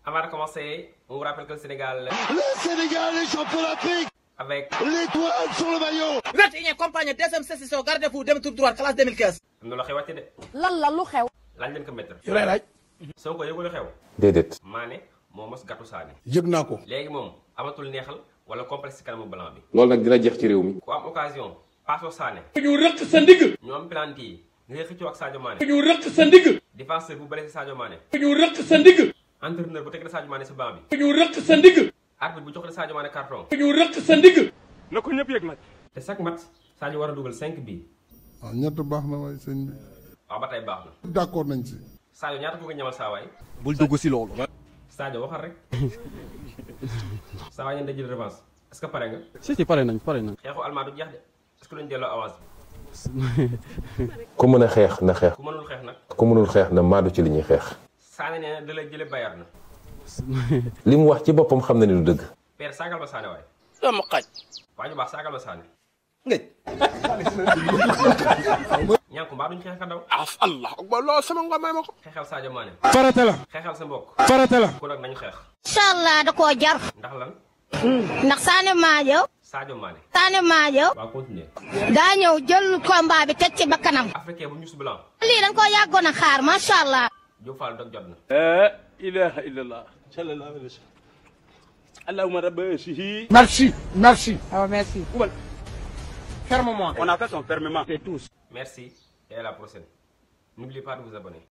Avant de commencer, on vous rappelle que le Sénégal est champion d'Afrique avec l'étoile sur le maillot. 21e campagne deuxième session garde-fou dem tour droit classe 2015. am na lu xewati de. lan la lu xew. laaj leen ko maître. yow lay laaj. Sonko yëgul lu xew. déedéet. Mané moo mos gàttu Sané. yëg naa ko. léegi moom amatul neexal wala complexe ci kanamu blanc bi. loolu nag dina jeex ci réew mi. ku am occasion paasoo Sané. ñu rëq sa ndigg. ñu am penalty yi ngay xëccoo ak Sadio Mané. ñu rëq sa ndigg. défenseur bu blessé Sadio Mané. ñu rëq sa ndigg. entraîneur bu teg la Sadio Mané si banc bi. ñu rëq sa ndigg. arbitre bu jox la Sadio Mané carton. ñu rëq sa ndigg. na ko ñëpp yëg nag. te chaque match Sadio war a dugal 5 bii. waaw ñett baax na waay sëñ bi. waaw ba tey baax na. d'accord nañ si. Sadio ñaata ko nga ñamal saa waay. bul dugg si loolu. Sadio waxal rek. saa waay ñun da jël revanche est-ce que pare nga. si pare nañ. xeexu almaa du jeex de est-ce que luñ delloo avance bi. ku mën a xeex na xeex. ku mënul xeex nag. ku mënul xeex na maadu ci li ñuy xeex. Sané nee na da lay jële Bayern na. li mu wax ci boppam xam na ni du dëgg. père saagal ma Sané waay. dama xaj. waa ju baax saagal ma Sané. ngëj. ñànku mbaa duñ xeex ka daw. Allah akbar lool sama nga may ma ko. xeexal Sadio Mané. farata la. xeexal sa mbokk. farata la. ku nag nañu xeex. incha allah da koo jar. ndax lan. ndax Sané Madio. Sadio Mané. Sané Madio. waa continuer. daa ñëw jël combat bi teg ci bakkanam. africain bu ñus blanc. lii dañ koo yàggoon a xaar macha allah. Diop Fall dog jot na. la ilaha illallah. sallallahu alayhi wa sallam. allahumma rabbi. merci. merci. merci. Ferme-moi. On a fait son fermement. C'est tous. Merci et à la prochaine. N'oubliez pas de vous abonner.